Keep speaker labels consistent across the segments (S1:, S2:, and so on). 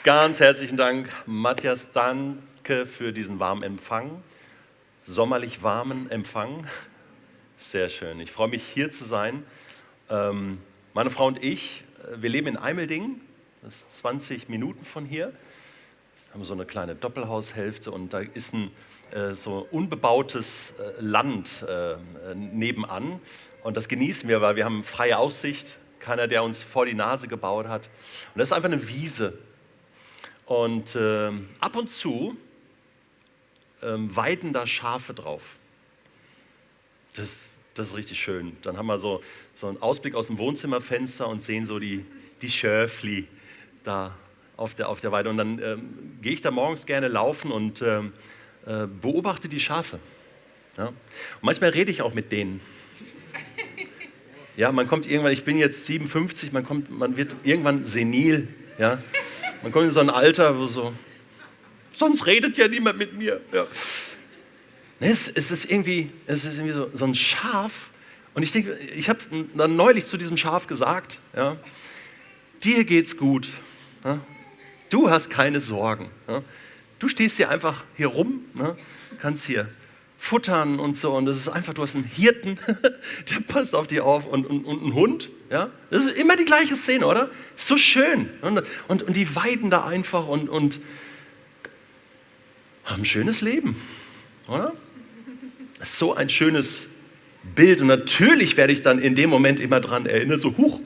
S1: Ganz herzlichen Dank, Matthias. Danke für diesen warmen Empfang, sommerlich warmen Empfang. Sehr schön. Ich freue mich, hier zu sein. Meine Frau und ich, wir leben in Eimeldingen, das ist 20 Minuten von hier. Wir haben so eine kleine Doppelhaushälfte und da ist ein so unbebautes Land nebenan. Und das genießen wir, weil wir haben freie Aussicht. Keiner, der uns vor die Nase gebaut hat. Und das ist einfach eine Wiese. Und ab und zu weiden da Schafe drauf. Das ist richtig schön. Dann haben wir so einen Ausblick aus dem Wohnzimmerfenster und sehen so die Schöfli da auf der Weide. Und dann gehe ich da morgens gerne laufen und beobachte die Schafe. Ja? Und manchmal rede ich auch mit denen. Ja, man kommt irgendwann, ich bin jetzt 57, man wird irgendwann senil. Ja? Man kommt in so ein Alter, wo so, sonst redet ja niemand mit mir. Ja. Es ist irgendwie so ein Schaf. Und ich denke, ich habe dann neulich zu diesem Schaf gesagt, ja, dir geht's gut. Ja? Du hast keine Sorgen. Ja? Du stehst hier einfach hier rum, ne? Kannst hier futtern und so. Und das ist einfach, du hast einen Hirten, der passt auf dich auf und einen Hund. Ja? Das ist immer die gleiche Szene, oder? Ist so schön. Und die weiden da einfach und haben ein schönes Leben, oder? Das ist so ein schönes Bild. Und natürlich werde ich dann in dem Moment immer dran erinnern, so, huch,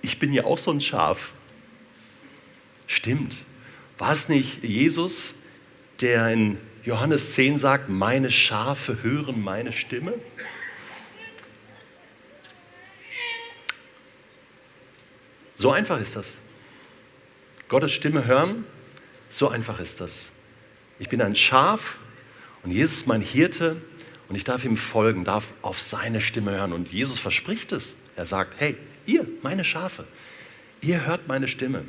S1: ich bin ja auch so ein Schaf. Stimmt. War es nicht Jesus, der in Johannes 10 sagt, meine Schafe hören meine Stimme? So einfach ist das. Gottes Stimme hören, so einfach ist das. Ich bin ein Schaf und Jesus ist mein Hirte und ich darf ihm folgen, darf auf seine Stimme hören. Und Jesus verspricht es. Er sagt, hey, ihr, meine Schafe, ihr hört meine Stimme.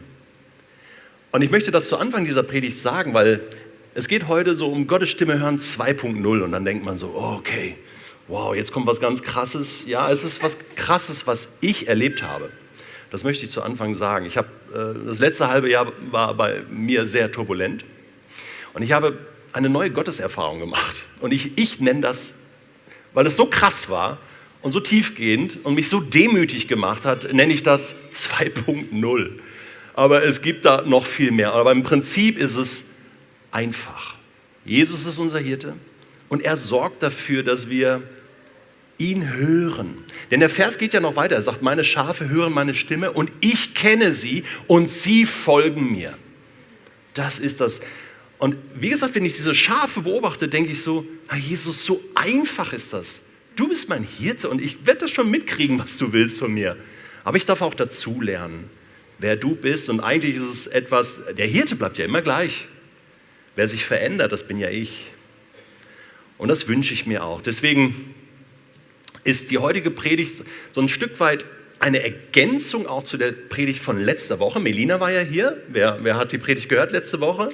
S1: Und ich möchte das zu Anfang dieser Predigt sagen, weil es geht heute so um Gottes Stimme hören 2.0 und dann denkt man so, oh, okay, wow, jetzt kommt was ganz Krasses. Ja, es ist was Krasses, was ich erlebt habe. Das möchte ich zu Anfang sagen. Das letzte halbe Jahr war bei mir sehr turbulent und ich habe eine neue Gotteserfahrung gemacht. Und ich nenne das, weil es so krass war und so tiefgehend und mich so demütig gemacht hat, nenne ich das 2.0. Aber es gibt da noch viel mehr. Aber im Prinzip ist es einfach. Jesus ist unser Hirte und er sorgt dafür, dass wir ihn hören. Denn der Vers geht ja noch weiter. Er sagt, meine Schafe hören meine Stimme und ich kenne sie und sie folgen mir. Das ist das. Und wie gesagt, wenn ich diese Schafe beobachte, denke ich so, Jesus, so einfach ist das. Du bist mein Hirte und ich werde das schon mitkriegen, was du willst von mir. Aber ich darf auch dazu lernen, wer du bist. Und eigentlich ist es etwas, der Hirte bleibt ja immer gleich. Wer sich verändert, das bin ja ich. Und das wünsche ich mir auch. Deswegen ist die heutige Predigt so ein Stück weit eine Ergänzung auch zu der Predigt von letzter Woche. Melina war ja hier. Wer hat die Predigt gehört letzte Woche?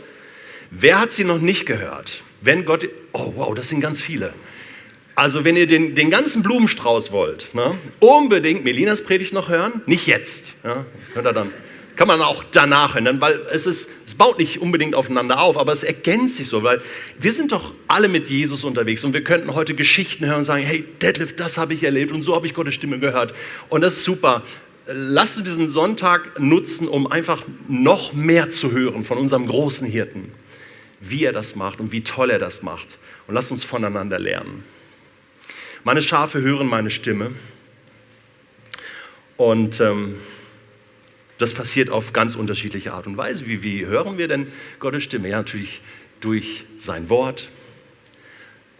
S1: Wer hat sie noch nicht gehört? Oh wow, das sind ganz viele. Also wenn ihr den ganzen Blumenstrauß wollt, ne, unbedingt Melinas Predigt noch hören. Nicht jetzt. Ja, kann man auch danach hören, weil es baut nicht unbedingt aufeinander auf, aber es ergänzt sich so, weil wir sind doch alle mit Jesus unterwegs und wir könnten heute Geschichten hören und sagen, hey Detlef, das habe ich erlebt und so habe ich Gottes Stimme gehört und das ist super. Lass du diesen Sonntag nutzen, um einfach noch mehr zu hören von unserem großen Hirten, wie er das macht und wie toll er das macht und lass uns voneinander lernen. Meine Schafe hören meine Stimme und das passiert auf ganz unterschiedliche Art und Weise. Wie hören wir denn Gottes Stimme? Ja, natürlich durch sein Wort,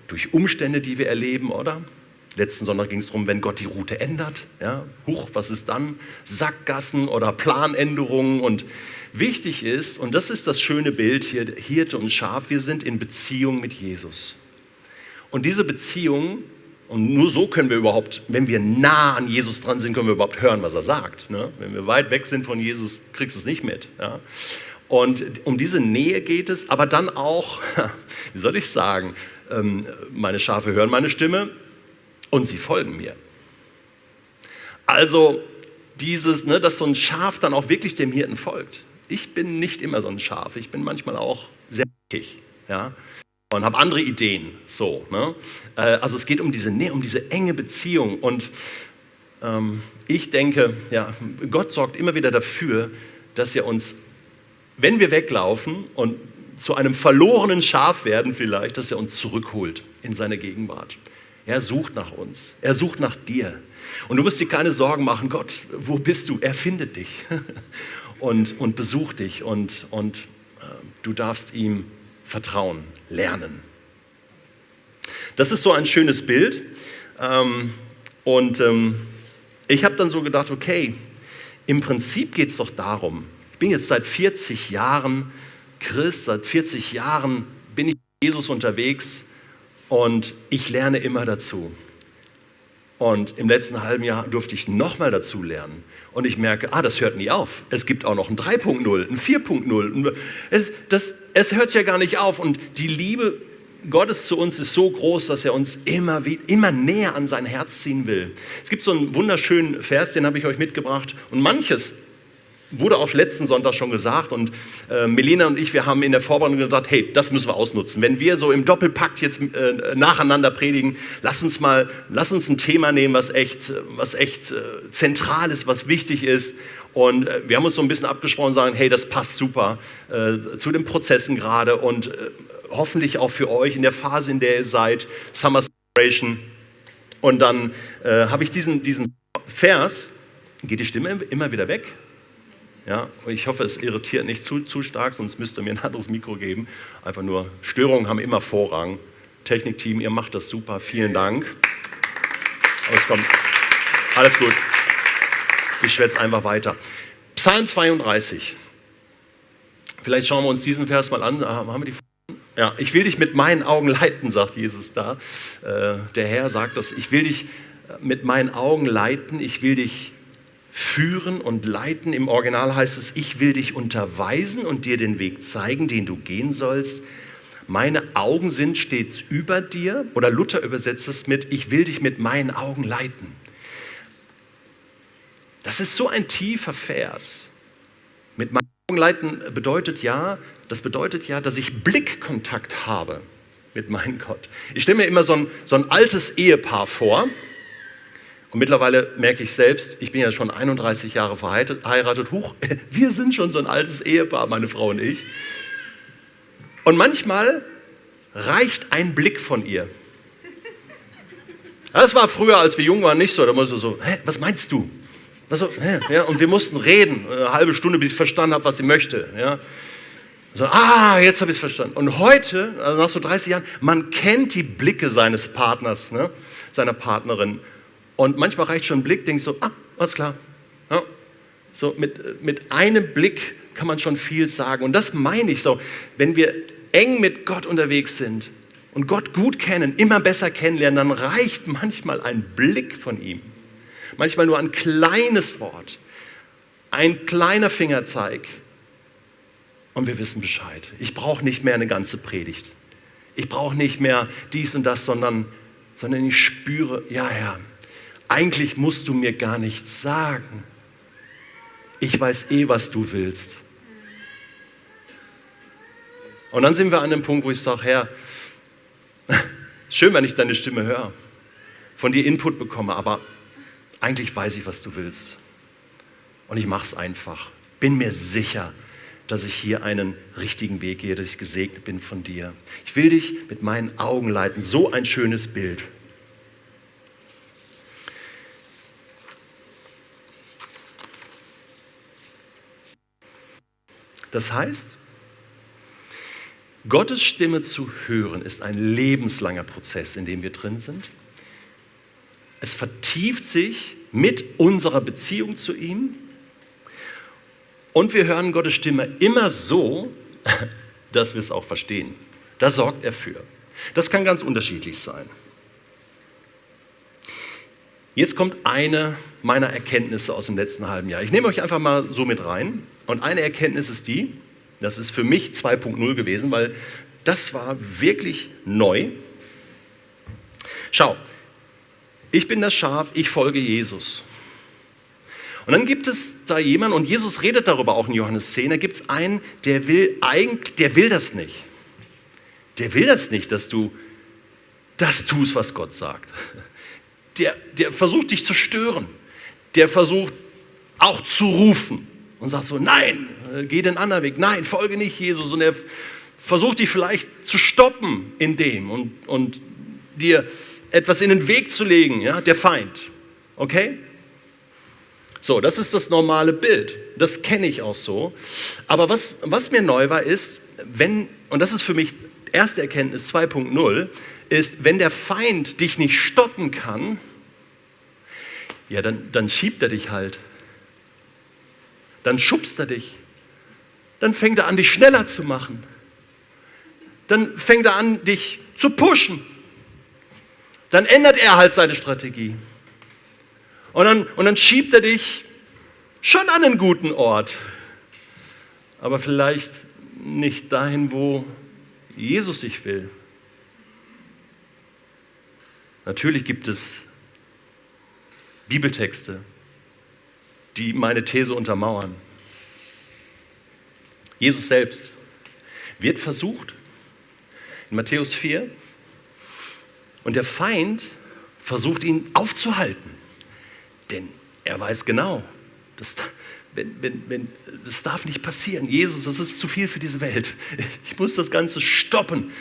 S1: durch Umstände, die wir erleben, oder? Letzten Sonntag ging es darum, wenn Gott die Route ändert. Ja, was ist dann? Sackgassen oder Planänderungen. Und wichtig ist, und das ist das schöne Bild hier, Hirte und Schaf, wir sind in Beziehung mit Jesus. Und diese Beziehung, und nur so können wir überhaupt, wenn wir nah an Jesus dran sind, können wir überhaupt hören, was er sagt. Ne? Wenn wir weit weg sind von Jesus, kriegst du es nicht mit. Ja? Und um diese Nähe geht es, aber dann auch, wie soll ich sagen, meine Schafe hören meine Stimme und sie folgen mir. Also dass so ein Schaf dann auch wirklich dem Hirten folgt. Ich bin nicht immer so ein Schaf. Ich bin manchmal auch sehr pickig, ja, und habe andere Ideen. So, ne? Also es geht um diese Nähe, um diese enge Beziehung. Und ich denke, ja, Gott sorgt immer wieder dafür, dass er uns, wenn wir weglaufen und zu einem verlorenen Schaf werden vielleicht, dass er uns zurückholt in seine Gegenwart. Er sucht nach uns. Er sucht nach dir. Und du musst dir keine Sorgen machen, Gott, wo bist du? Er findet dich und besucht dich und du darfst ihm vertrauen, lernen. Das ist so ein schönes Bild. Ich habe dann so gedacht, okay, im Prinzip geht es doch darum, ich bin jetzt seit 40 Jahren Christ, seit 40 Jahren bin ich mit Jesus unterwegs und ich lerne immer dazu. Und im letzten halben Jahr durfte ich nochmal dazu lernen. Und ich merke, das hört nie auf. Es gibt auch noch ein 3.0, ein 4.0. Es hört ja gar nicht auf. Und die Liebe Gottes zu uns ist so groß, dass er uns immer näher an sein Herz ziehen will. Es gibt so einen wunderschönen Vers, den habe ich euch mitgebracht. Und manches wurde auch letzten Sonntag schon gesagt. Und Melina und ich, wir haben in der Vorbereitung gesagt, hey, das müssen wir ausnutzen. Wenn wir so im Doppelpakt jetzt nacheinander predigen, lass uns ein Thema nehmen, was echt zentral ist, was wichtig ist. Und wir haben uns so ein bisschen abgesprochen und sagen, hey, das passt super zu den Prozessen gerade und hoffentlich auch für euch in der Phase, in der ihr seid, Summer Celebration. Und dann habe ich diesen Vers, geht die Stimme immer wieder weg? Ja, ich hoffe, es irritiert nicht zu stark, sonst müsst ihr mir ein anderes Mikro geben. Einfach nur, Störungen haben immer Vorrang. Technikteam, ihr macht das super, vielen Dank. Aber es kommt, alles gut. Ich schwätze einfach weiter. Psalm 32. Vielleicht schauen wir uns diesen Vers mal an. Haben wir die? Ja, ich will dich mit meinen Augen leiten, sagt Jesus da. Der Herr sagt das, ich will dich mit meinen Augen leiten, ich will dich führen und leiten. Im Original heißt es, ich will dich unterweisen und dir den Weg zeigen, den du gehen sollst. Meine Augen sind stets über dir. Oder Luther übersetzt es mit, ich will dich mit meinen Augen leiten. Das ist so ein tiefer Vers. Mit meinen Augen leiten bedeutet ja, dass ich Blickkontakt habe mit meinem Gott. Ich stelle mir immer so ein altes Ehepaar vor. Und mittlerweile merke ich selbst, ich bin ja schon 31 Jahre verheiratet. Wir sind schon so ein altes Ehepaar, meine Frau und ich. Und manchmal reicht ein Blick von ihr. Das war früher, als wir jung waren, nicht so. Da musst du so, was meinst du? Ja, und wir mussten reden, eine halbe Stunde, bis ich verstanden habe, was sie möchte. Ja. So, jetzt habe ich es verstanden. Und heute, also nach so 30 Jahren, man kennt die Blicke seines Partners, ne, seiner Partnerin. Und manchmal reicht schon ein Blick, denke ich so, alles klar. Ja. So mit einem Blick kann man schon viel sagen. Und das meine ich so, wenn wir eng mit Gott unterwegs sind und Gott gut kennen, immer besser kennenlernen, dann reicht manchmal ein Blick von ihm. Manchmal nur ein kleines Wort, ein kleiner Fingerzeig. Und wir wissen Bescheid. Ich brauche nicht mehr eine ganze Predigt. Ich brauche nicht mehr dies und das, sondern ich spüre, ja, Herr, eigentlich musst du mir gar nichts sagen. Ich weiß was du willst. Und dann sind wir an dem Punkt, wo ich sage, Herr, schön, wenn ich deine Stimme höre, von dir Input bekomme, aber eigentlich weiß ich, was du willst. Und ich mache es einfach. Bin mir sicher, dass ich hier einen richtigen Weg gehe, dass ich gesegnet bin von dir. Ich will dich mit meinen Augen leiten. So ein schönes Bild. Das heißt, Gottes Stimme zu hören ist ein lebenslanger Prozess, in dem wir drin sind. Es vertieft sich mit unserer Beziehung zu ihm und wir hören Gottes Stimme immer so, dass wir es auch verstehen. Da sorgt er für. Das kann ganz unterschiedlich sein. Jetzt kommt eine meiner Erkenntnisse aus dem letzten halben Jahr. Ich nehme euch einfach mal so mit rein. Und eine Erkenntnis ist die, das ist für mich 2.0 gewesen, weil das war wirklich neu. Schau, ich bin das Schaf, ich folge Jesus. Und dann gibt es da jemanden, und Jesus redet darüber auch in Johannes 10, da gibt es einen, der will das nicht. Der will das nicht, dass du das tust, was Gott sagt. Der versucht dich zu stören. Der versucht auch zu rufen und sagt so, nein, geh den anderen Weg, nein, folge nicht Jesus. Und er versucht dich vielleicht zu stoppen in dem und dir etwas in den Weg zu legen, ja, der Feind. Okay? So, das ist das normale Bild. Das kenne ich auch so. Aber was mir neu war, ist, und das ist für mich erste Erkenntnis 2.0, ist, wenn der Feind dich nicht stoppen kann, ja, dann schiebt er dich halt. Dann schubst er dich. Dann fängt er an, dich schneller zu machen. Dann fängt er an, dich zu pushen. Dann ändert er halt seine Strategie. Und dann schiebt er dich schon an einen guten Ort. Aber vielleicht nicht dahin, wo Jesus dich will. Natürlich gibt es Bibeltexte, die meine These untermauern. Jesus selbst wird versucht in Matthäus 4 und der Feind versucht ihn aufzuhalten, denn er weiß genau, das darf nicht passieren. Jesus, das ist zu viel für diese Welt. Ich muss das Ganze stoppen.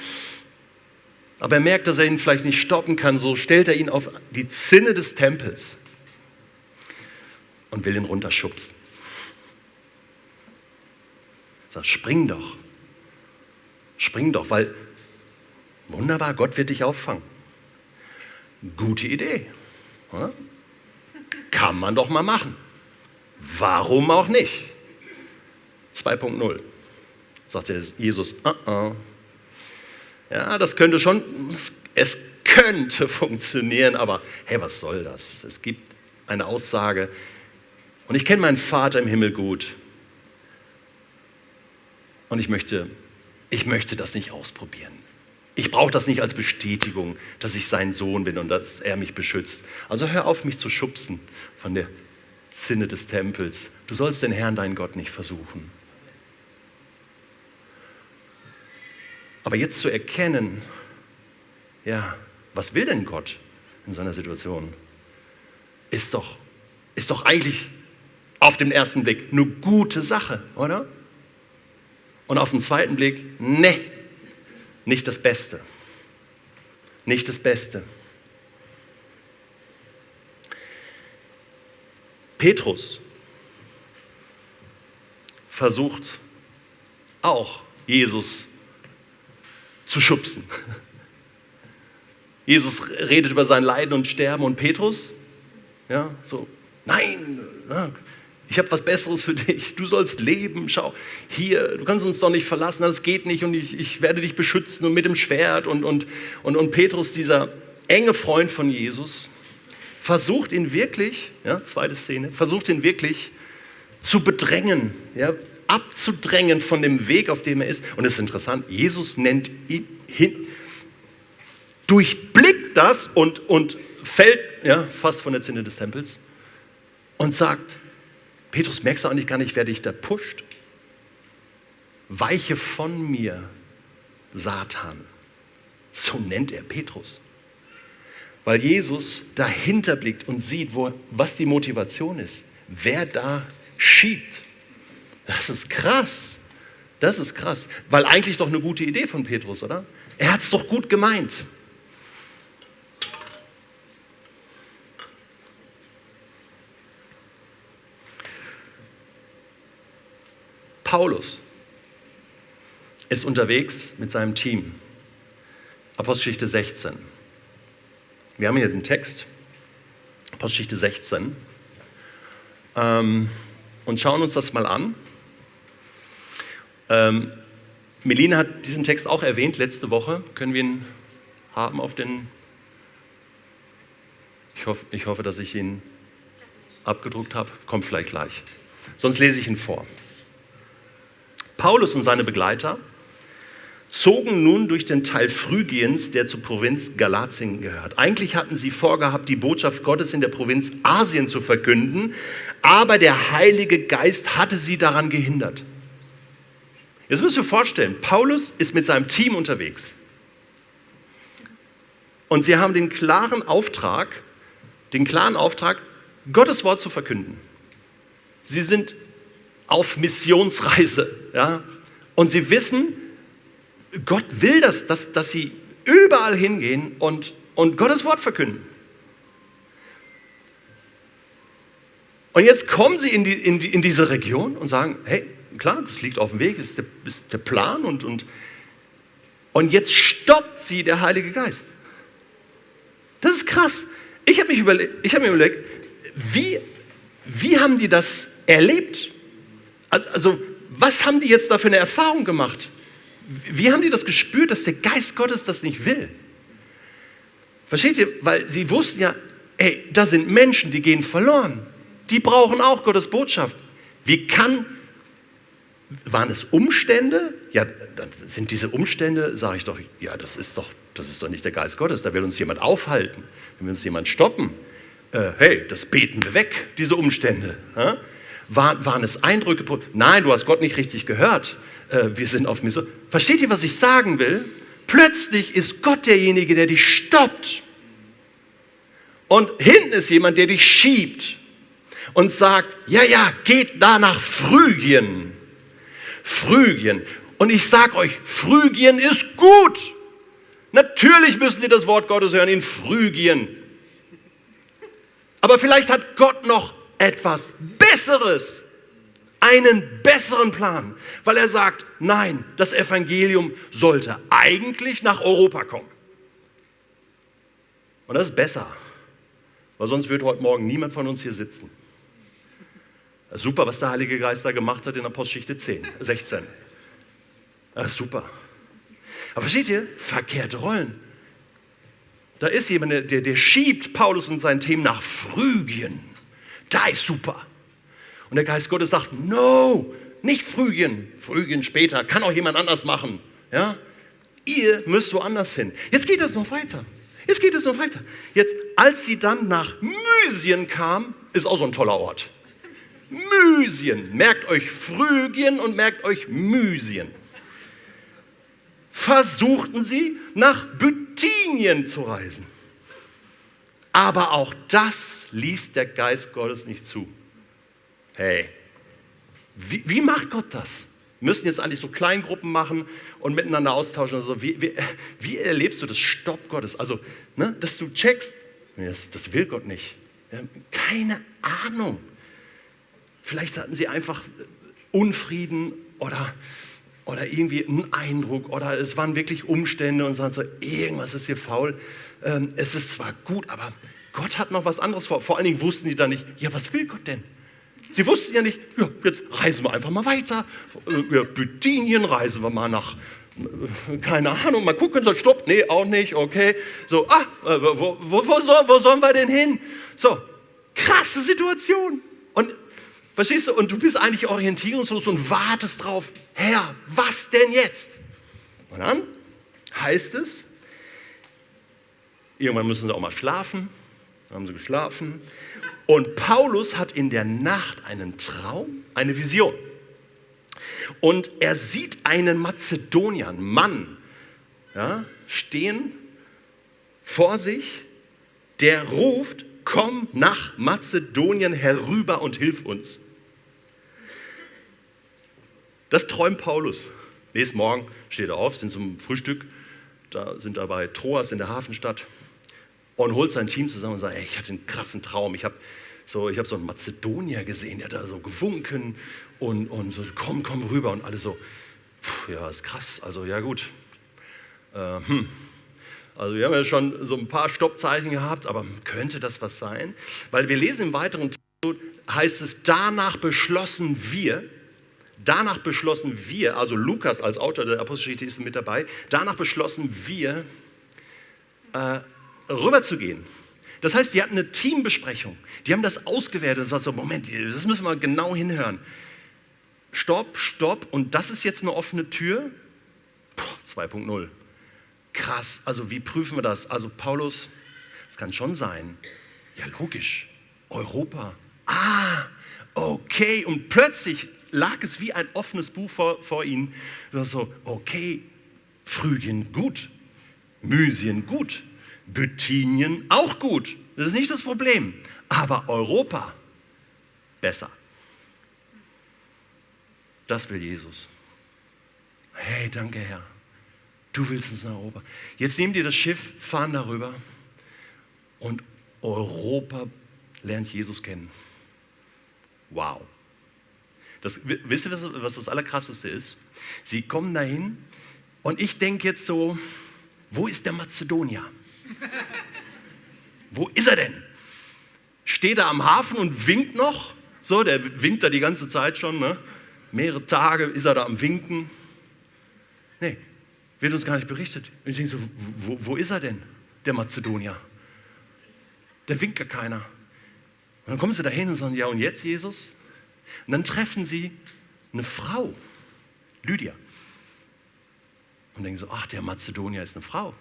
S1: Aber er merkt, dass er ihn vielleicht nicht stoppen kann, so stellt er ihn auf die Zinne des Tempels und will ihn runterschubsen. Sagt, spring doch, weil wunderbar, Gott wird dich auffangen. Gute Idee. Oder? Kann man doch mal machen. Warum auch nicht? 2.0, sagt Jesus. Ja, das könnte schon, es könnte funktionieren, aber hey, was soll das? Es gibt eine Aussage und ich kenne meinen Vater im Himmel gut und ich möchte das nicht ausprobieren. Ich brauche das nicht als Bestätigung, dass ich sein Sohn bin und dass er mich beschützt. Also hör auf, mich zu schubsen von der Zinne des Tempels. Du sollst den Herrn, deinen Gott, nicht versuchen. Aber jetzt zu erkennen, ja, was will denn Gott in seiner Situation, ist doch eigentlich auf den ersten Blick eine gute Sache, oder? Und auf den zweiten Blick, ne, nicht das Beste. Nicht das Beste. Petrus versucht auch, Jesus zu schubsen. Jesus redet über sein Leiden und Sterben und Petrus, ja, so, nein, ich habe was Besseres für dich, du sollst leben, schau, hier, du kannst uns doch nicht verlassen, das geht nicht und ich werde dich beschützen und mit dem Schwert und Petrus, dieser enge Freund von Jesus, versucht ihn wirklich, ja, zweite Szene, versucht ihn wirklich zu bedrängen, ja, abzudrängen von dem Weg, auf dem er ist. Und es ist interessant, Jesus nennt ihn hin, durchblickt das und fällt, ja, fast von der Zinne des Tempels und sagt, Petrus, merkst du eigentlich gar nicht, wer dich da pusht? Weiche von mir, Satan. So nennt er Petrus. Weil Jesus dahinter blickt und sieht, was die Motivation ist. Wer da schiebt. Das ist krass. Das ist krass. Weil eigentlich doch eine gute Idee von Petrus, oder? Er hat es doch gut gemeint. Paulus ist unterwegs mit seinem Team. Apostelgeschichte 16. Wir haben hier den Text, Apostelgeschichte 16, und schauen uns das mal an. Melina hat diesen Text auch erwähnt letzte Woche. Können wir ihn haben auf den... Ich hoffe, dass ich ihn abgedruckt habe. Kommt vielleicht gleich. Sonst lese ich ihn vor. Paulus und seine Begleiter zogen nun durch den Teil Phrygiens, der zur Provinz Galatien gehört. Eigentlich hatten sie vorgehabt, die Botschaft Gottes in der Provinz Asien zu verkünden, aber der Heilige Geist hatte sie daran gehindert. Jetzt müsst ihr euch vorstellen, Paulus ist mit seinem Team unterwegs. Und sie haben den klaren Auftrag, Gottes Wort zu verkünden. Sie sind auf Missionsreise. Ja? Und sie wissen, Gott will dass sie überall hingehen und Gottes Wort verkünden. Und jetzt kommen sie in diese Region und sagen, hey, klar, das liegt auf dem Weg, ist der Plan und jetzt stoppt sie der Heilige Geist. Das ist krass. Ich habe mir überlegt, wie haben die das erlebt? Also, was haben die jetzt da für eine Erfahrung gemacht? Wie haben die das gespürt, dass der Geist Gottes das nicht will? Versteht ihr? Weil sie wussten ja, ey, da sind Menschen, die gehen verloren. Die brauchen auch Gottes Botschaft. Waren es Umstände? Ja, dann sind diese Umstände, sage ich doch, ja, das ist doch nicht der Geist Gottes, da will uns jemand aufhalten, da will uns jemand stoppen. Hey, das beten wir weg, diese Umstände. Waren es Eindrücke? Nein, du hast Gott nicht richtig gehört. Wir sind auf Mission. Versteht ihr, was ich sagen will? Plötzlich ist Gott derjenige, der dich stoppt. Und hinten ist jemand, der dich schiebt und sagt, ja, geht da nach Phrygien. Phrygien. Und ich sage euch, Phrygien ist gut. Natürlich müssen wir das Wort Gottes hören in Phrygien. Aber vielleicht hat Gott noch etwas Besseres, einen besseren Plan, weil er sagt, nein, das Evangelium sollte eigentlich nach Europa kommen. Und das ist besser, weil sonst wird heute Morgen niemand von uns hier sitzen. Das ist super, was der Heilige Geist da gemacht hat in Apostelgeschichte 16. Das ist super. Aber versteht ihr? Verkehrte Rollen. Da ist jemand, der schiebt Paulus und sein Team nach Phrygien. Da ist super. Und der Geist Gottes sagt, no, nicht Phrygien. Phrygien später, kann auch jemand anders machen. Ja? Ihr müsst woanders hin. Jetzt geht es noch weiter. Jetzt, als sie dann nach Mysien kam, ist auch so ein toller Ort. Mysien. Merkt euch Phrygien und merkt euch Mysien. Versuchten sie, nach Bithynien zu reisen. Aber auch das ließ der Geist Gottes nicht zu. Hey, wie macht Gott das? Wir müssen jetzt eigentlich so Kleingruppen machen und miteinander austauschen. Also wie erlebst du das Stopp Gottes? Also, dass du checkst, das will Gott nicht. Keine Ahnung. Vielleicht hatten sie einfach Unfrieden oder irgendwie einen Eindruck oder es waren wirklich Umstände und sagen so, irgendwas ist hier faul. Es ist zwar gut, aber Gott hat noch was anderes vor. Vor allen Dingen wussten die dann nicht, ja, was will Gott denn? Sie wussten ja nicht, ja, jetzt reisen wir einfach mal weiter. Ja, Bithynien reisen wir mal nach, keine Ahnung, mal gucken. So, stopp, nee, auch nicht, okay. So, wo sollen wir denn hin? So, krasse Situation. Und verstehst du? Und du bist eigentlich orientierungslos und wartest drauf, Herr, was denn jetzt? Und dann heißt es, irgendwann müssen sie auch mal schlafen. Dann haben sie geschlafen. Und Paulus hat in der Nacht einen Traum, eine Vision. Und er sieht einen Mazedonier, einen Mann, ja, stehen vor sich, der ruft, komm nach Mazedonien herüber und hilf uns. Das träumt Paulus. Nächsten Morgen steht er auf, sind zum Frühstück, sind da bei Troas in der Hafenstadt und holt sein Team zusammen und sagt, ey, ich hatte einen krassen Traum. Ich habe so einen Mazedonier gesehen, der hat da so gewunken und so, komm rüber und alle so, ja, ist krass, also ja gut. Also wir haben ja schon so ein paar Stoppzeichen gehabt, aber könnte das was sein? Weil wir lesen im weiteren Text, heißt es, danach beschlossen wir, also Lukas als Autor der Apostelgeschichte ist mit dabei, danach beschlossen wir, rüber zu gehen. Das heißt, die hatten eine Teambesprechung. Die haben das ausgewertet und gesagt so, Moment, das müssen wir genau hinhören. Stopp. Und das ist jetzt eine offene Tür. 2.0. Krass, also wie prüfen wir das? Also Paulus, es kann schon sein, ja logisch, Europa, okay, und plötzlich lag es wie ein offenes Buch vor ihnen, so, okay, Phrygien gut, Mysien gut, Bithynien auch gut, das ist nicht das Problem, aber Europa besser. Das will Jesus. Hey, danke Herr, du willst uns nach Europa. Jetzt nehmen die das Schiff, fahren darüber und Europa lernt Jesus kennen. Wow. Wisst ihr, was das Allerkrasseste ist? Sie kommen dahin und ich denke jetzt so, wo ist der Mazedonier? Wo ist er denn? Steht er am Hafen und winkt noch? So, der winkt da die ganze Zeit schon, ne? Mehrere Tage ist er da am Winken. Nee, wird uns gar nicht berichtet. Und ich denke so, wo ist er denn, der Mazedonier? Der winkt gar keiner. Und dann kommen sie dahin und sagen, ja und jetzt Jesus? Und dann treffen sie eine Frau, Lydia. Und denken so, ach, der Mazedonier ist eine Frau.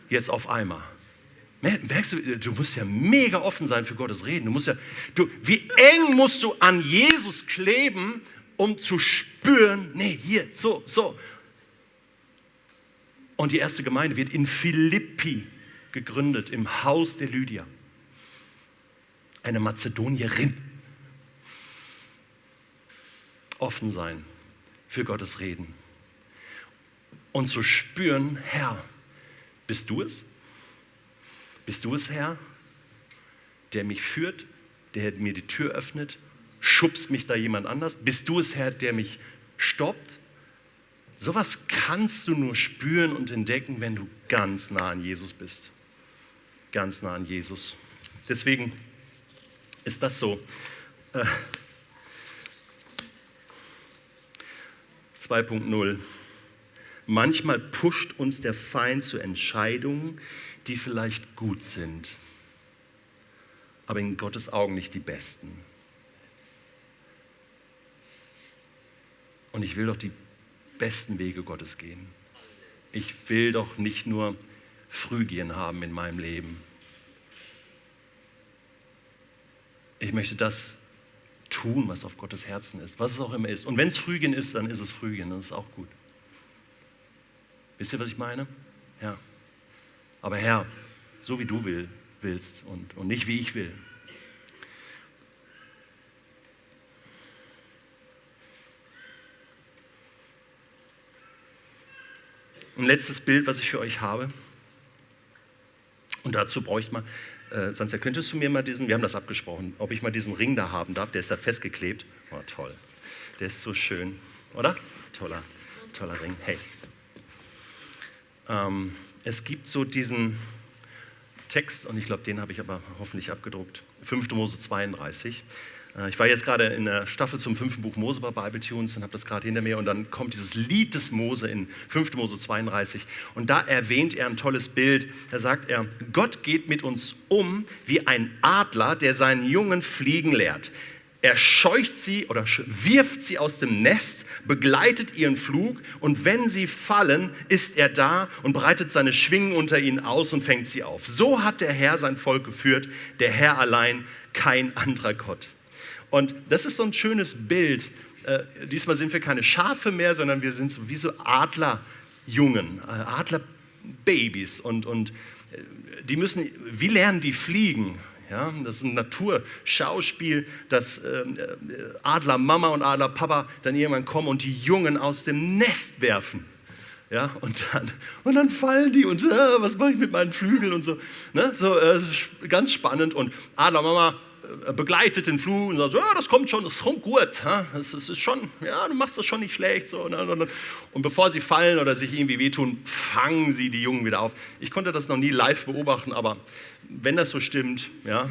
S1: Jetzt auf einmal. Merkst du, du musst ja mega offen sein für Gottes Reden. Wie eng musst du an Jesus kleben, um zu spüren, nee, hier, so. Und die erste Gemeinde wird in Philippi gegründet, im Haus der Lydia. Eine Mazedonierin. Offen sein für Gottes Reden. Und zu spüren, Herr, bist du es? Bist du es, Herr, der mich führt, der mir die Tür öffnet? Schubst mich da jemand anders? Bist du es, Herr, der mich stoppt? Sowas kannst du nur spüren und entdecken, wenn du ganz nah an Jesus bist. Ganz nah an Jesus. Deswegen ist das so. 2.0. Manchmal pusht uns der Feind zu Entscheidungen, die vielleicht gut sind, aber in Gottes Augen nicht die besten. Und ich will doch die besten Wege Gottes gehen. Ich will doch nicht nur Phrygien haben in meinem Leben. Ich möchte das tun, was auf Gottes Herzen ist, was es auch immer ist. Und wenn es Phrygien ist, dann ist es Phrygien, das ist auch gut. Wisst ihr, was ich meine? Ja. Aber Herr, so wie du willst und nicht wie ich will. Ein letztes Bild, was ich für euch habe. Und dazu brauche ich mal, Sansa, könntest du mir mal wir haben das abgesprochen, ob ich mal diesen Ring da haben darf, der ist da festgeklebt. Oh, toll. Der ist so schön, oder? Toller Ring. Hey. Es gibt so diesen Text, und ich glaube, den habe ich aber hoffentlich abgedruckt, 5. Mose 32. Ich war jetzt gerade in der Staffel zum 5. Buch Mose bei Bible Tunes und habe das gerade hinter mir und dann kommt dieses Lied des Mose in 5. Mose 32 und da erwähnt er ein tolles Bild. Da sagt er, Gott geht mit uns um wie ein Adler, der seinen Jungen fliegen lehrt. Er scheucht sie oder wirft sie aus dem Nest, begleitet ihren Flug und wenn sie fallen, ist er da und breitet seine Schwingen unter ihnen aus und fängt sie auf. So hat der Herr sein Volk geführt, der Herr allein, kein anderer Gott. Und das ist so ein schönes Bild. Diesmal sind wir keine Schafe mehr, sondern wir sind so wie so Adlerjungen, Adlerbabys und die müssen, wie lernen die fliegen? Ja, das ist ein Naturschauspiel, dass Adlermama und Adlerpapa dann irgendwann kommen und die Jungen aus dem Nest werfen. Ja, und dann fallen die und was mache ich mit meinen Flügeln und so. Ne? Ganz spannend. Und Adlermama begleitet den Flug und sagt, ja, das kommt gut. Das ist schon, ja, du machst das schon nicht schlecht. So, und bevor sie fallen oder sich irgendwie wehtun, fangen sie die Jungen wieder auf. Ich konnte das noch nie live beobachten, aber wenn das so stimmt, ja,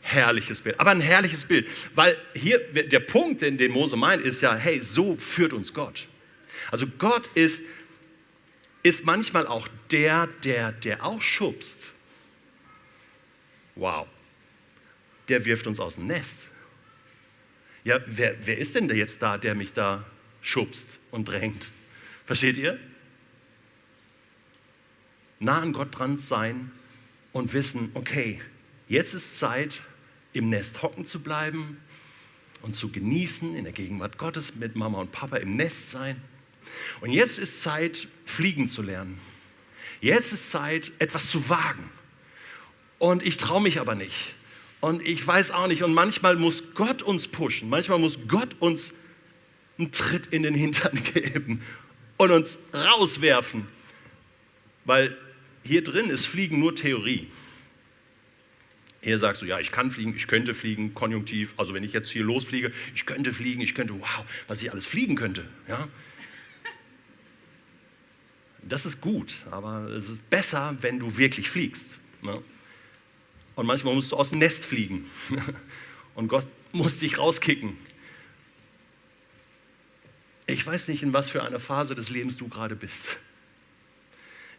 S1: herrliches Bild. Aber ein herrliches Bild, weil hier der Punkt, den Mose meint, ist ja, hey, so führt uns Gott. Also Gott ist manchmal auch der auch schubst. Wow. Der wirft uns aus dem Nest. Ja, wer ist denn jetzt da, der mich da schubst und drängt? Versteht ihr? Nah an Gott dran sein und wissen, okay, jetzt ist Zeit, im Nest hocken zu bleiben und zu genießen, in der Gegenwart Gottes mit Mama und Papa im Nest sein. Und jetzt ist Zeit, fliegen zu lernen. Jetzt ist Zeit, etwas zu wagen. Und ich traue mich aber nicht. Und ich weiß auch nicht. Und manchmal muss Gott uns pushen. Manchmal muss Gott uns einen Tritt in den Hintern geben und uns rauswerfen. Weil hier drin ist Fliegen nur Theorie. Hier sagst du, ja, ich kann fliegen, ich könnte fliegen, Konjunktiv. Also wenn ich jetzt hier losfliege, ich könnte fliegen, wow, was ich alles fliegen könnte. Ja? Das ist gut, aber es ist besser, wenn du wirklich fliegst. Ne? Und manchmal musst du aus dem Nest fliegen. Und Gott muss dich rauskicken. Ich weiß nicht, in was für einer Phase des Lebens du gerade bist.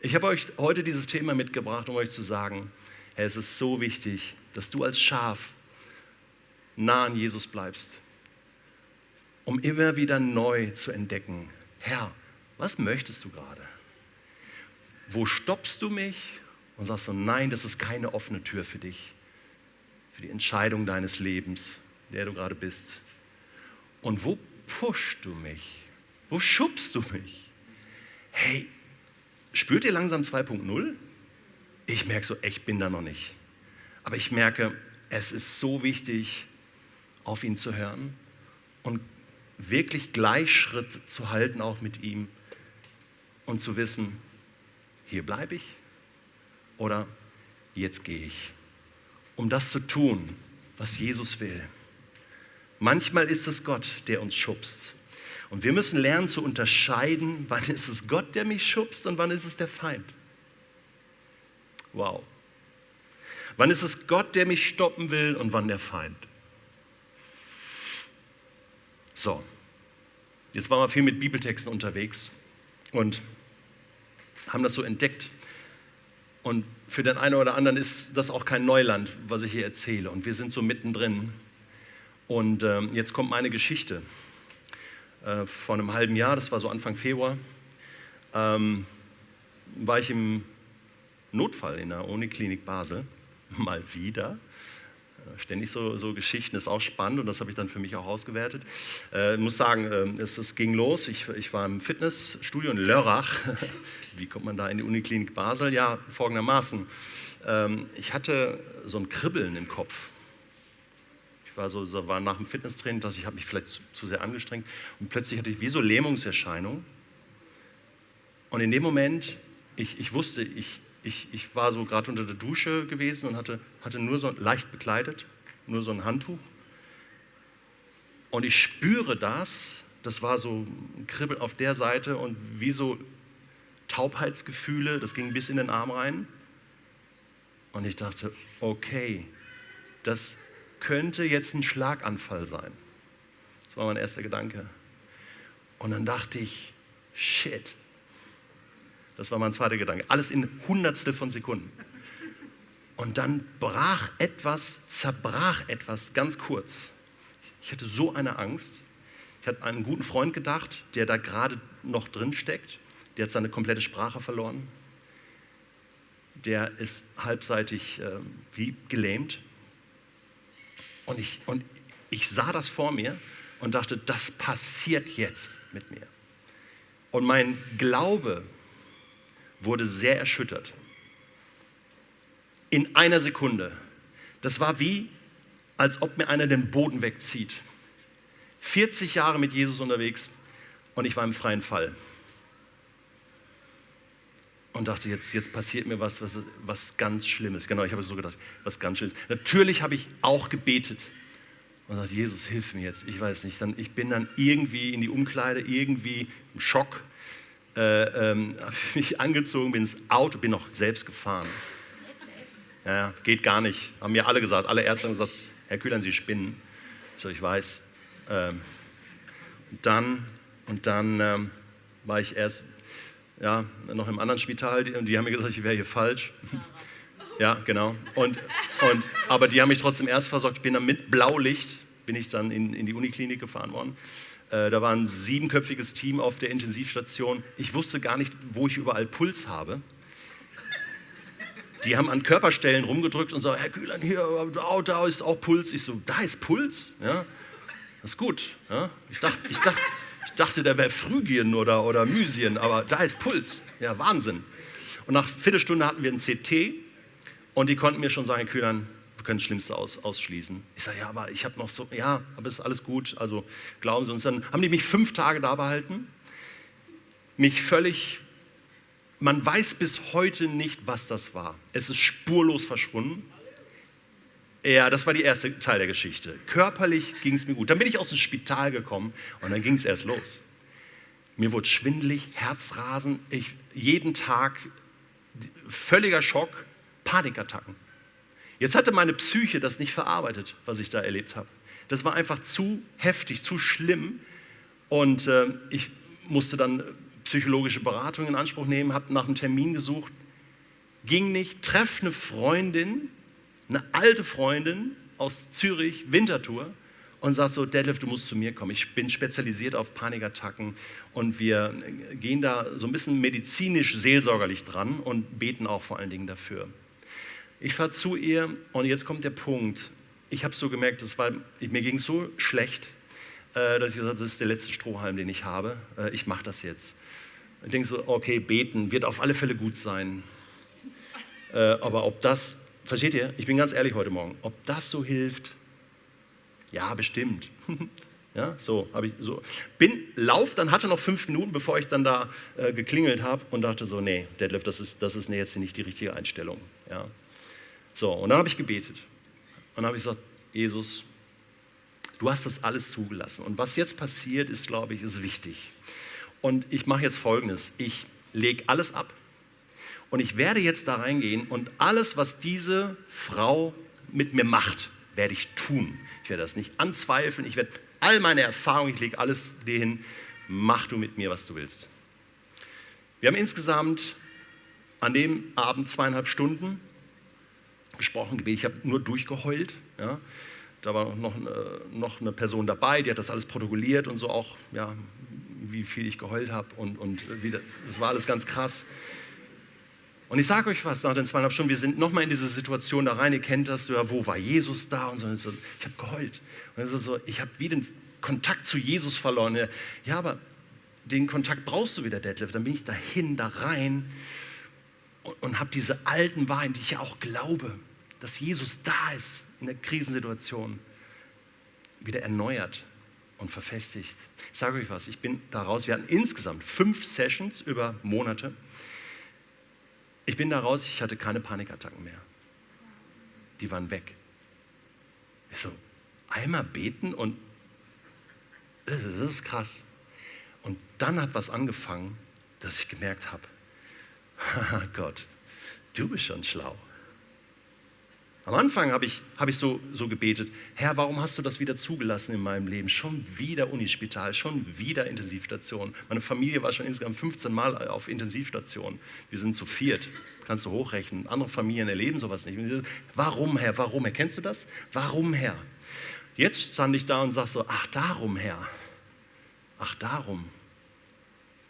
S1: Ich habe euch heute dieses Thema mitgebracht, um euch zu sagen, hey, es ist so wichtig, dass du als Schaf nah an Jesus bleibst, um immer wieder neu zu entdecken, Herr, was möchtest du gerade? Wo stoppst du mich und sagst so, nein, das ist keine offene Tür für dich, für die Entscheidung deines Lebens, in der du gerade bist. Und wo pushst du mich? Wo schubst du mich? Hey, spürt ihr langsam 2.0? Ich merke so, ich bin da noch nicht. Aber ich merke, es ist so wichtig, auf ihn zu hören und wirklich Gleichschritt zu halten, auch mit ihm und zu wissen, hier bleibe ich oder jetzt gehe ich. Um das zu tun, was Jesus will. Manchmal ist es Gott, der uns schubst. Und wir müssen lernen zu unterscheiden, wann ist es Gott, der mich schubst und wann ist es der Feind. Wow. Wann ist es Gott, der mich stoppen will und wann der Feind? So, jetzt waren wir viel mit Bibeltexten unterwegs und haben das so entdeckt. Und für den einen oder anderen ist das auch kein Neuland, was ich hier erzähle. Und wir sind so mittendrin. Und jetzt kommt meine Geschichte. Vor einem halben Jahr, das war so Anfang Februar, war ich im Notfall in der Uniklinik Basel. Mal wieder. Ständig so Geschichten, ist auch spannend und das habe ich dann für mich auch ausgewertet. Ich muss sagen, es ging los. Ich war im Fitnessstudio in Lörrach. Wie kommt man da in die Uniklinik Basel? Ja, folgendermaßen. Ich hatte so ein Kribbeln im Kopf. Ich war nach dem Fitnesstraining, dass ich habe mich vielleicht zu sehr angestrengt und plötzlich hatte ich wie so Lähmungserscheinungen. Und in dem Moment, ich wusste, ich war so gerade unter der Dusche gewesen und hatte nur so leicht bekleidet, nur so ein Handtuch. Und ich spüre das war so ein Kribbeln auf der Seite und wie so Taubheitsgefühle, das ging bis in den Arm rein. Und ich dachte, okay, das könnte jetzt ein Schlaganfall sein. Das war mein erster Gedanke. Und dann dachte ich, shit. Das war mein zweiter Gedanke. Alles in Hundertstel von Sekunden. Und dann zerbrach etwas ganz kurz. Ich hatte so eine Angst. Ich hatte an einen guten Freund gedacht, der da gerade noch drin steckt. Der hat seine komplette Sprache verloren. Der ist halbseitig wie gelähmt. Und ich sah das vor mir und dachte, das passiert jetzt mit mir. Und mein Glaube wurde sehr erschüttert. In einer Sekunde. Das war wie, als ob mir einer den Boden wegzieht. 40 Jahre mit Jesus unterwegs und ich war im freien Fall. Und dachte, jetzt passiert mir was ganz Schlimmes. Genau, ich habe es so gedacht, was ganz Schlimmes. Natürlich habe ich auch gebetet und gesagt, Jesus, hilf mir jetzt. Ich weiß nicht, ich bin dann irgendwie in die Umkleide, irgendwie im Schock. Habe mich angezogen, bin ins Auto, bin noch selbst gefahren. Ja, geht gar nicht. Haben mir alle gesagt, alle Ärzte haben gesagt, Herr Kühlern, Sie spinnen. Ich weiß. Und dann war ich erst noch im anderen Spital und die haben mir gesagt, ich wäre hier falsch. Ja, genau. Aber die haben mich trotzdem erst versorgt. Ich bin dann mit Blaulicht bin ich dann in die Uniklinik gefahren worden. Da war ein 7-köpfiges Team auf der Intensivstation. Ich wusste gar nicht, wo ich überall Puls habe. Die haben an Körperstellen rumgedrückt und so, Herr Kühlern, hier, da ist auch Puls. Ich so, da ist Puls? Ja, das ist gut. Ja? Ich dachte, der wäre Phrygien oder Mysien, aber da ist Puls. Ja, Wahnsinn. Und nach Viertelstunde hatten wir ein CT und die konnten mir schon sagen, Herr Kühlern, wir können das Schlimmste ausschließen. Ich sage, ja, aber ich habe noch so, ja, aber ist alles gut, also glauben Sie uns. Dann haben die mich 5 Tage da behalten, mich völlig, man weiß bis heute nicht, was das war. Es ist spurlos verschwunden. Ja, das war der erste Teil der Geschichte. Körperlich ging es mir gut. Dann bin ich aus dem Spital gekommen und dann ging es erst los. Mir wurde schwindelig, Herzrasen, jeden Tag völliger Schock, Panikattacken. Jetzt hatte meine Psyche das nicht verarbeitet, was ich da erlebt habe. Das war einfach zu heftig, zu schlimm. Und ich musste dann psychologische Beratung in Anspruch nehmen, habe nach einem Termin gesucht. Ging nicht, treffe eine Freundin, eine alte Freundin aus Zürich, Winterthur, und sagt so, Detlef, du musst zu mir kommen. Ich bin spezialisiert auf Panikattacken und wir gehen da so ein bisschen medizinisch-seelsorgerlich dran und beten auch vor allen Dingen dafür. Ich fahre zu ihr und jetzt kommt der Punkt. Ich habe so gemerkt, mir ging es so schlecht, dass ich gesagt habe, das ist der letzte Strohhalm, den ich habe. Ich mache das jetzt. Ich denke so, okay, beten wird auf alle Fälle gut sein. Aber ob das, versteht ihr, ich bin ganz ehrlich heute Morgen, ob das so hilft, ja, bestimmt. Ja, so habe ich so. Dann hatte noch 5 Minuten, bevor ich dann da geklingelt habe und dachte so, nee, Detlef, das ist jetzt nicht die richtige Einstellung. Ja. So, und dann habe ich gebetet. Und dann habe ich gesagt, Jesus, du hast das alles zugelassen. Und was jetzt passiert, ist, glaube ich, ist wichtig. Und ich mache jetzt Folgendes. Ich lege alles ab. Und ich werde jetzt da reingehen und alles, was diese Frau mit mir macht, werde ich tun. Ich werde das nicht anzweifeln. Ich werde all meine Erfahrungen, ich lege alles dir hin. Mach du mit mir, was du willst. Wir haben insgesamt an dem Abend 2,5 Stunden gesprochen, gebetet. Ich habe nur durchgeheult. Ja. Da war noch eine Person dabei, die hat das alles protokolliert und so auch, ja, wie viel ich geheult habe und das war alles ganz krass. Und ich sage euch was, nach den 2,5 Stunden, wir sind nochmal in diese Situation da rein, ihr kennt das, so, ja, wo war Jesus da? Und so, ich habe geheult. Und so, ich habe wieder den Kontakt zu Jesus verloren. Ja, aber den Kontakt brauchst du wieder, Detlef. Dann bin ich dahin, da rein und habe diese alten Wahrheiten, die ich ja auch glaube, dass Jesus da ist in der Krisensituation, wieder erneuert und verfestigt. Ich sage euch was, ich bin da raus, wir hatten insgesamt 5 Sessions über Monate. Ich bin da raus, ich hatte keine Panikattacken mehr. Die waren weg. Ich so, einmal beten und das ist krass. Und dann hat was angefangen, dass ich gemerkt habe, Gott, du bist schon schlau. Am Anfang habe ich so gebetet, Herr, warum hast du das wieder zugelassen in meinem Leben? Schon wieder Unispital, schon wieder Intensivstation. Meine Familie war schon insgesamt 15 Mal auf Intensivstation. Wir sind zu 4, kannst du hochrechnen. Andere Familien erleben sowas nicht. Warum, Herr, warum, Herr? Kennst du das? Warum, Herr? Jetzt stand ich da und sag so, ach darum, Herr. Ach darum.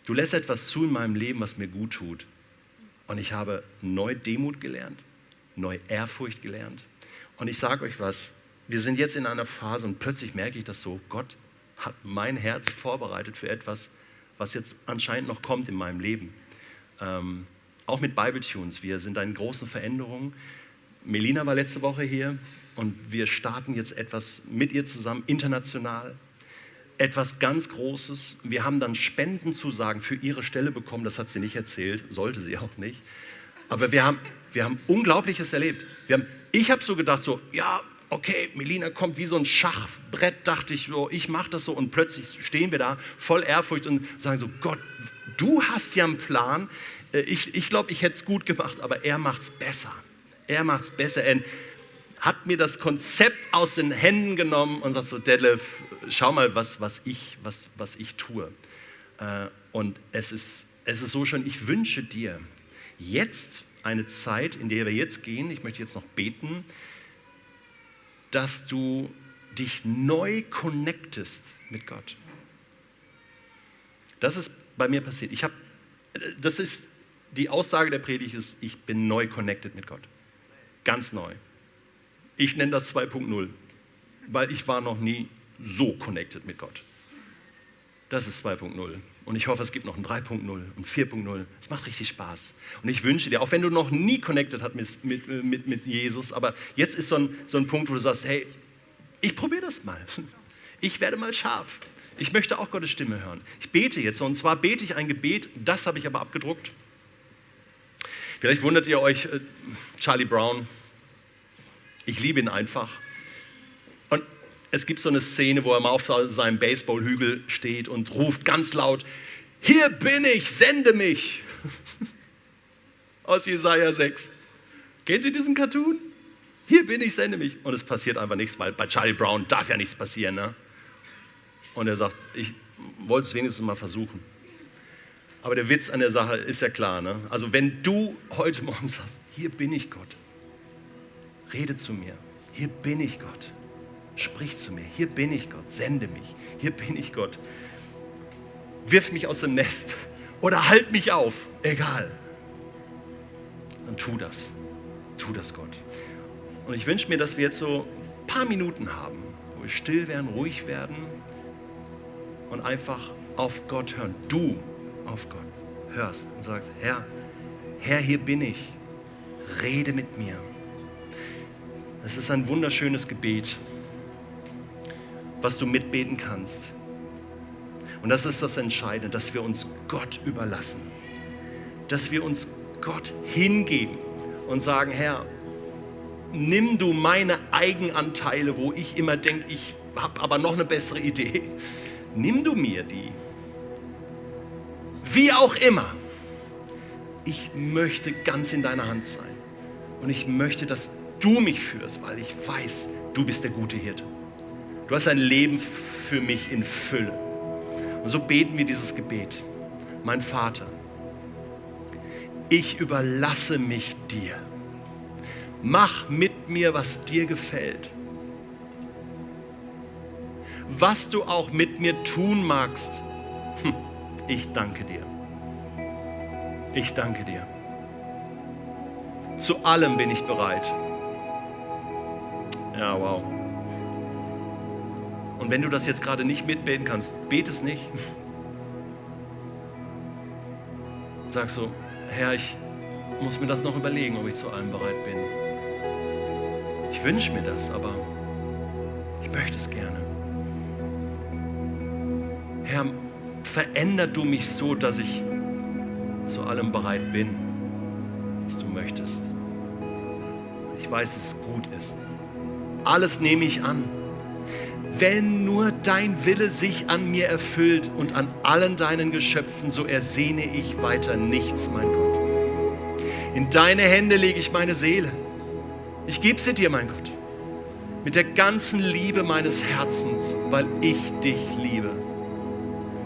S1: Du lässt etwas zu in meinem Leben, was mir gut tut. Und ich habe neu Demut gelernt. Neu Ehrfurcht gelernt. Und ich sage euch was, wir sind jetzt in einer Phase und plötzlich merke ich das so, Gott hat mein Herz vorbereitet für etwas, was jetzt anscheinend noch kommt in meinem Leben. Auch mit Bible Tunes, wir sind in großen Veränderungen. Melina war letzte Woche hier und wir starten jetzt etwas mit ihr zusammen, international. Etwas ganz Großes. Wir haben dann Spendenzusagen für ihre Stelle bekommen, das hat sie nicht erzählt, sollte sie auch nicht. Aber wir haben Unglaubliches erlebt. Ich habe so gedacht, so, ja, okay, Melina kommt wie so ein Schachbrett, dachte ich, so, ich mache das so. Und plötzlich stehen wir da voll Ehrfurcht und sagen so, Gott, du hast ja einen Plan. Ich glaube, ich hätte es gut gemacht, aber er macht es besser. Er macht es besser. Er hat mir das Konzept aus den Händen genommen und sagt so, Detlef, schau mal, was ich tue. Und es ist so schön, ich wünsche dir jetzt eine Zeit, in der wir jetzt gehen, ich möchte jetzt noch beten, dass du dich neu connectest mit Gott. Das ist bei mir passiert. Das ist die Aussage der Predigt ist, ich bin neu connected mit Gott. Ganz neu. Ich nenne das 2.0, weil ich war noch nie so connected mit Gott. Das ist 2.0. Und ich hoffe, es gibt noch ein 3.0 und 4.0. Es macht richtig Spaß. Und ich wünsche dir, auch wenn du noch nie connected hast mit Jesus, aber jetzt ist so ein Punkt, wo du sagst, hey, ich probiere das mal. Ich werde mal scharf. Ich möchte auch Gottes Stimme hören. Ich bete jetzt, und zwar bete ich ein Gebet, das habe ich aber abgedruckt. Vielleicht wundert ihr euch, Charlie Brown, ich liebe ihn einfach. Und es gibt so eine Szene, wo er mal auf seinem Baseballhügel steht und ruft ganz laut, hier bin ich, sende mich. Aus Jesaja 6. Kennt ihr diesen Cartoon? Hier bin ich, sende mich. Und es passiert einfach nichts, weil bei Charlie Brown darf ja nichts passieren. Ne? Und er sagt, ich wollte es wenigstens mal versuchen. Aber der Witz an der Sache ist ja klar. Ne? Also wenn du heute Morgen sagst, hier bin ich Gott, rede zu mir, hier bin ich Gott, sprich zu mir, hier bin ich Gott, sende mich, hier bin ich Gott, wirf mich aus dem Nest oder halt mich auf, egal. Dann tu das Gott. Und ich wünsche mir, dass wir jetzt so ein paar Minuten haben, wo wir still werden, ruhig werden und einfach auf Gott hören. Du auf Gott hörst und sagst, Herr, hier bin ich, rede mit mir. Es ist ein wunderschönes Gebet, was du mitbeten kannst. Und das ist das Entscheidende, dass wir uns Gott überlassen, dass wir uns Gott hingeben und sagen, Herr, nimm du meine Eigenanteile, wo ich immer denke, ich habe aber noch eine bessere Idee. Nimm du mir die. Wie auch immer. Ich möchte ganz in deiner Hand sein. Und ich möchte, dass du mich führst, weil ich weiß, du bist der gute Hirte. Du hast ein Leben für mich in Fülle. Und so beten wir dieses Gebet. Mein Vater, ich überlasse mich dir. Mach mit mir, was dir gefällt. Was du auch mit mir tun magst, ich danke dir. Ich danke dir. Zu allem bin ich bereit. Ja, wow. Und wenn du das jetzt gerade nicht mitbeten kannst, bete es nicht. Sag so, Herr, ich muss mir das noch überlegen, ob ich zu allem bereit bin. Ich wünsche mir das, aber ich möchte es gerne. Herr, veränder du mich so, dass ich zu allem bereit bin, was du möchtest. Ich weiß, dass es gut ist. Alles nehme ich an. Wenn nur dein Wille sich an mir erfüllt und an allen deinen Geschöpfen, so ersehne ich weiter nichts, mein Gott. In deine Hände lege ich meine Seele. Ich gebe sie dir, mein Gott, mit der ganzen Liebe meines Herzens, weil ich dich liebe.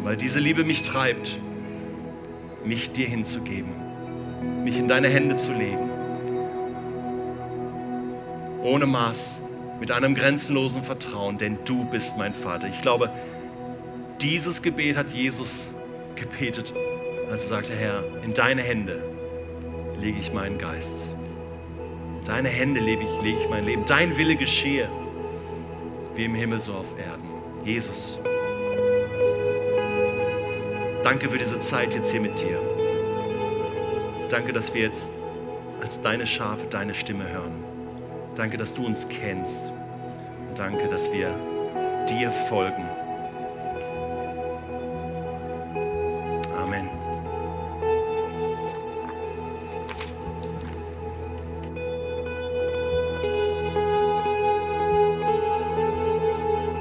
S1: Weil diese Liebe mich treibt, mich dir hinzugeben, mich in deine Hände zu legen. Ohne Maß, mit einem grenzenlosen Vertrauen, denn du bist mein Vater. Ich glaube, dieses Gebet hat Jesus gebetet, als er sagte, Herr, in deine Hände lege ich meinen Geist. In deine Hände lege ich mein Leben. Dein Wille geschehe, wie im Himmel so auf Erden. Jesus, danke für diese Zeit jetzt hier mit dir. Danke, dass wir jetzt als deine Schafe deine Stimme hören. Danke, dass du uns kennst. Und danke, dass wir dir folgen.